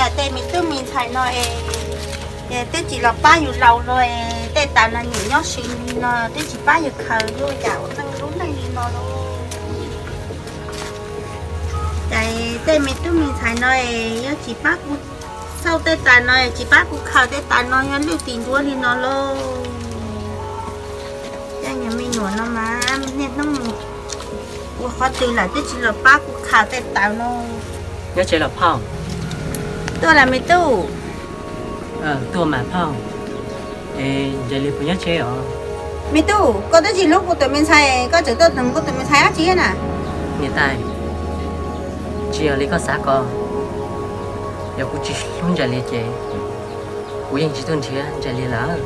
Tej me tub me ntxhais no es twb tsis los pab yus laus los, tej taws no nyiam nyob siv no twb tsis pab yus khaws, yuav ua cas ua neej lub neej li no lauj. Ces tej me tub me ntxhais no es yog tsis pab kuv xauj tej taws no, tsis pab kuv khaws tej taws no, yog lwj tim nruab li no lauj. Tej me nyuam no mas niaj hnub mus ua qhov twg lawm twb tsis los pab kuv khaws tej taws no. Nyob tsev los phauj? Tuaj lawm me tub. Tuaj mas phauj. Es Ntsaim Lis puas nyob tsev os? Me tub, koj twb tsis hlub kuv tus me ntxhais, koj tseem tuaj hneev kuv tus me ntxhais dab tsi na? Niam tais, tsis yog li koj xav ko. Yog kuv tsis hlub Ntsaim Lis ces kuv yeej tsis tuaj nrhiav Ntsaim Lis lawm.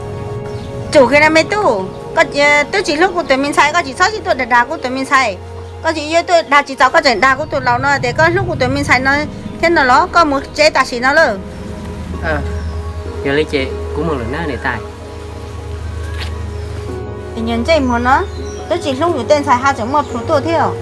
Tsum kiag na me tub, koj twb tsis hlub kuv tus me ntxhais, koj tsis txhob sib tuaj dag dag kuv tus me ntxhais. Koj tsis yuav tuaj dag tsis txaus, koj tseem dag kuv tus laus no tias koj hlub kuv tus me ntxhais no thiab no los? Koj mus tsev tam sim no lawm. Yog li ces kuv mus lawm na niam tais. Nyuag ntsej muag no, twb tsis hlub yus tej ntxhais ho tseem muaj plhus tuaj thiab.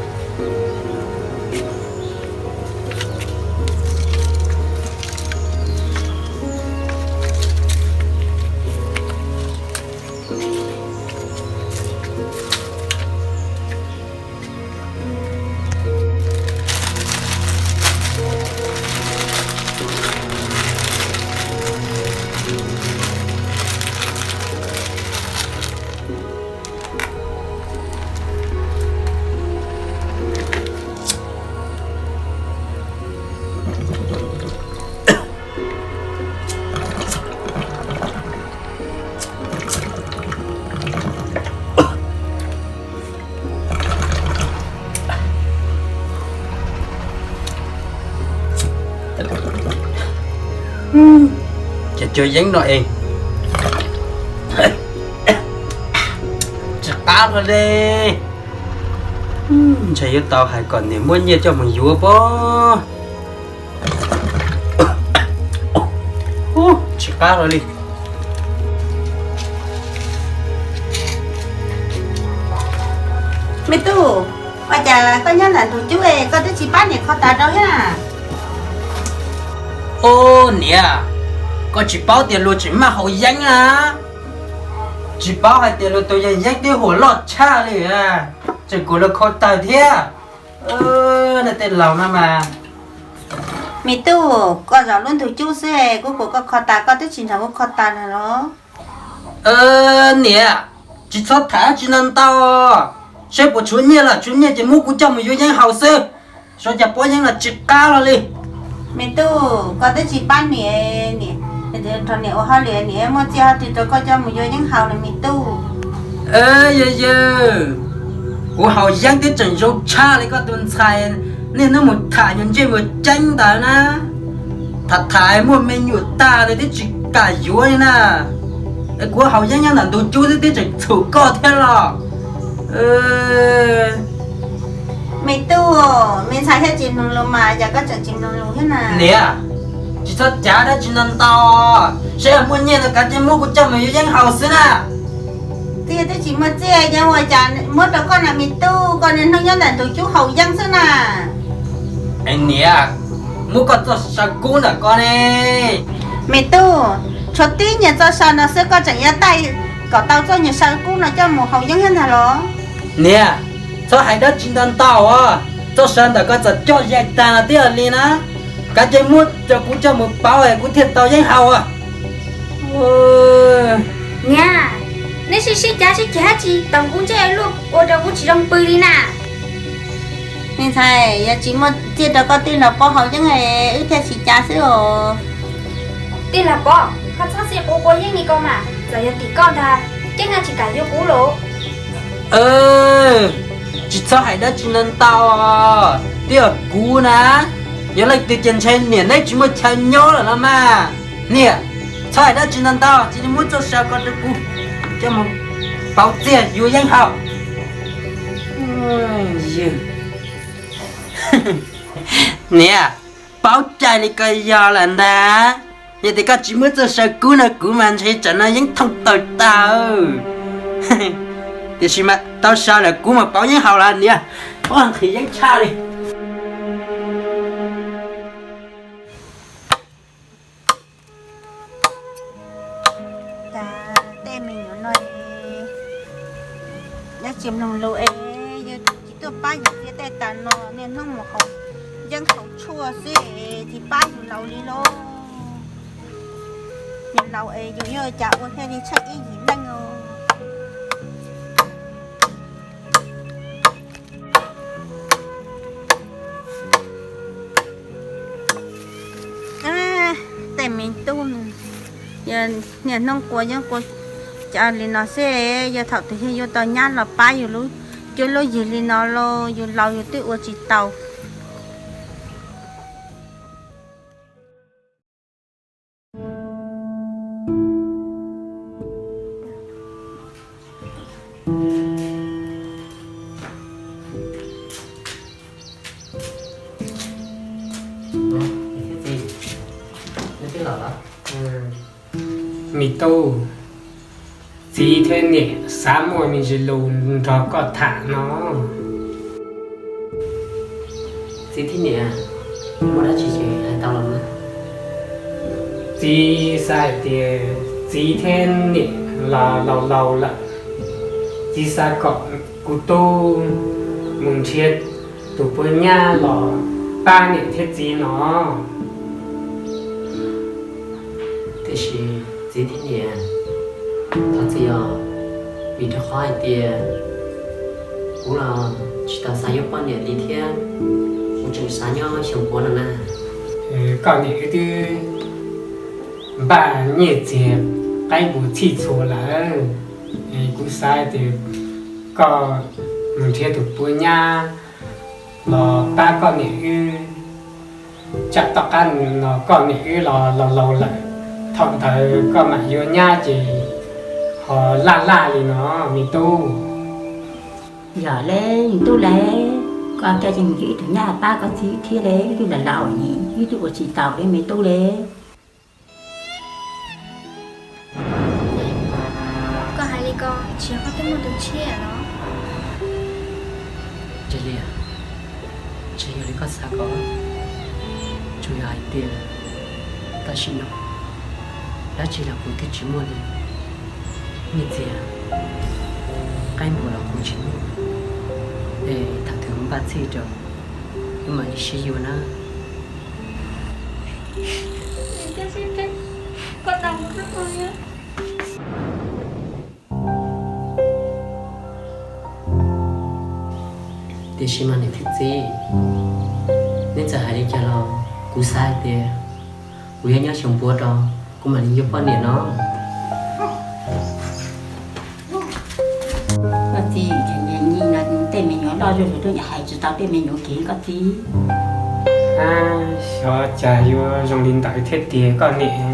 Ces cov yeeb no es tsis qab hlo li. Ntshai yuav tau hais kom niam muab nyiaj coj mus yuav pob. Tsis qab hlo li. Me tub, ua cas koj nyob ntawm ntug cub es koj twb tsis pab niam kho taws rau thiab na? Ub niam, koj tsis paub tias luag tseem maj haus yeeb na. Tsis paub hais tias luag tus yog yeeb twb huam loj tshaj li, tseem kom luag kho taws thiab. Nej tej laus no mas. Me tub, koj zaum lub ntug cub xwb, kuv kom koj kho taws koj twb tsis nrog kuv kho taws na los? Niam, tsis txhob tham dab tsi no ntau, seb puas tshuav nyiaj, los tshuav nyiaj ces muab kuv coj mus yuav yeeb haus xwb, suav cas pob yeeb los tsis qab hlo li. Me tub, koj twb tsis pab niam, niam nrog niam ua hauj lwm, niam muaj txiaj hauj twg rau koj coj mus yuav yeeb haus na me tub. Yawg yawg, kuv haus yeeb twb tseem zoo tshaj li koj tus ntxhais niaj hnub mus tham nyuag ntsej muag ceeb ntawd na. Tham tham muaj me nyuam tag nws twb tsis kam yuav li na. Es kuv haus yeeb nyob ntawm ntug cub xwb twb tseem txhum koj thiab los? Me tub, me ntxhais thiaj tsis mloog lus mas, cas koj tseem tsis mloog lus thiab na? Niam, tsis txhob cav dab tsi no ntau, seb yog muaj nyiaj no kav tsij muab kuv coj mus yuav yeeb haus xwb na. Txiaj twb tsis muaj txiaj, yeeb ua cas muab rau koj na me tub, koj niaj hnub nyob ntawm ntug cub haus yeeb xwb na. Niam, muab koj txoj saw kub ntawm ko ne. Me tub, tshuav tib nyuag txoj saw no xwb koj tseem yuav taij kom tau txoj nyuag saw kub no coj mus haus yeeb thiab ntag los? Niam, txhob hais dab tsi ntau ntau os, txoj saw ntawm ko txawm coj yaig tag no twb yog li na, kav tsij muab rau kuv coj mus pauv es kuv thiaj tau yeeb haus. Niam, neb sib sib cav sib ceg dab tsi, tos kuv ntsej luaj ua rau kuv tsis zoo pw li na. Me ntxhais, yog tsis muaj txiaj rau koj tij laug Pov haus yeeb es wb thiaj sib cav xwb os. Tij laug Pov, koj txhob txij quav quav yeeb li ko mas, txawm yog tim koj ntag, yeej tsis kam yuav kuv los? Tsis txhob hais dab tsi no ntau, twb yog kuv na, yog leej twg ces ntshai niam neb tsis muaj chaw nyob lawm los mas. Niam, txhob hais dab tsi no ntau, cia li muab txoj saw ko rau kuv coj mus pauv txiaj yuav yeeb haus. Niam, paub cai li ko yog lawm ntag. Yog tias koj tsis muab txoj saw kub no kuv mas ntshe tsam no yeeb thooj tawg tag. Tiam sis mas tau saw lawm kuv mam pauv yeeb haus los niam. Nqhis yeeb tshaj li. Tuaj pab yus thiab tej tas no niaj hnub mus haus yeeb haus tshuaj xwb tsis pab yus laus li lauj. Yus laus es yus yuav cas ua thiaj li tsheej ib yim neej os. Tej me tub, niaj hnub quav yeeb quav tshuaj li no xwb, yog thaum twg yog yuav tau nyab los pab yus lub cuab lub yig li no los yus laus yus twb ua tsis tau. Me tub, txiv thiab niam xav muaj me ntsis lus nrog koj tham no. Txiv thiab niam, muaj dab tsi ces hais tau los mas. Txiv xav hais tias txiv thiab niam los laus laus lawm, txiv xav kom kuv tub mus nrhiav tus puav nyab los pab niam thiab txiv no. Tiam sis txiv thiab niam, thov txim os, vim rau qhov hais tias kuv los tsis tau xav yuav poj niam li thiab, kuv tseem xav nyob xyoo puav no na. Koj niam wb twb npaj nyiaj txiag qaib npua txhij txhua lawm, kuv xav tias koj mus nrhiav tus puav nyab los pab koj niam wb, tsam tom qab no koj niam wb los laus laus lawm, thaum ntawd koj mam yuav nyab ces ho laj laj li no, me tub. Yog li, me tub li, koj thiaj tsis mus yuav ib tug nyab pab koj txiv thiab li, wb twb laus laus ni, wb twb ua tsis tau li me tub li. Koj hais li ko, tsis yog koj twb muaj tus tshiab los? Ntse Liag, tsis yog li koj xav ko, tsuas yog hais tias tam sim no dab tsi los kuv twb tsis muaj li. Nyiaj txiag, qaib npua los kuv tsis muaj, es thaum twg kuv npaj txhij rau, wb mam li sib yuav na. Tiam sis mas niam thiab txiv, neb txawm hais li cas los kuv xav hais tias kuv yuav nyob xyoo puav rau, kuv mam li yuav poj niam no. Koj txiv, tej me nyuam loj zuj zus, hais tsis tau tej me nyuam kiag koj txiv. Xyov cas yuav zoo li ntawd thiab tiag koj niam.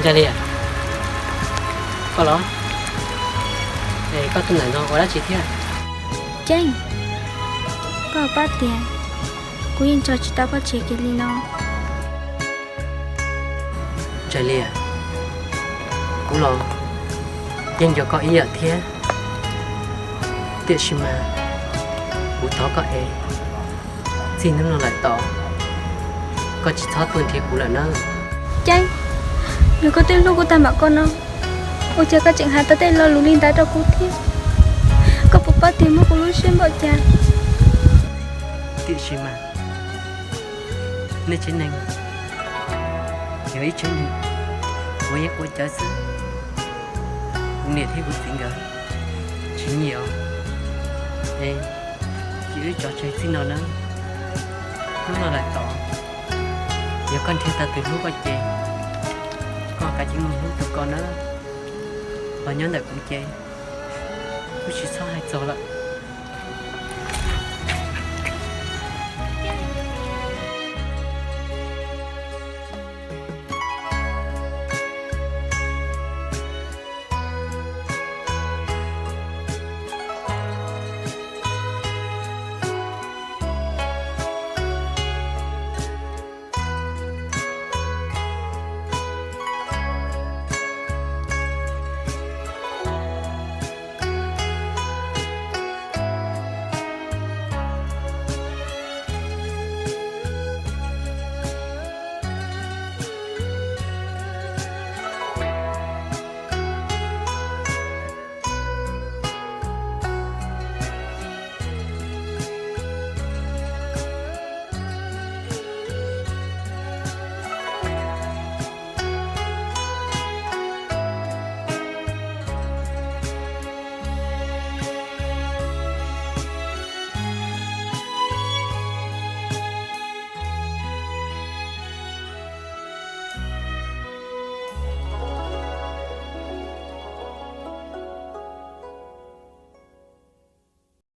Ntsa Liag, koj los? Es koj tuaj ntawm no ua dab tsi thiab? Ceeb, koj paub tias kuv yeej tso tsis tau koj tseg kiag li no. Ntsa Liag, kuv los yeej nco koj ib yam thiab, tiam sis mas kuv thov koj es txij hnub no lawm tod koj tsis txhob tuaj nrhiav kuv lawm nawb. Ceeb, yog koj twb hlub kuv tag npaum ko no, ua cas koj tseem hais tau tej lo lus li ntawd rau kuv thiab? Koj puas paub tias muab kuv lub siab npaum cas? Tiam sis mas nej tsev neeg yog ib tsev neeg Kuv yeej quaj cawv xwb. Kuv niam thiab kuv txiv nkawd tsis nyiam os. Es cia wb tso tseg txij no nawb. Hnub no lawm tod, yog koj nrhiav tau tus hlub koj ces koj kav tsij mus hlub tus ko nawb. Ho nyob ntawm kuv ces kuv tsis txhob hais txog lawm.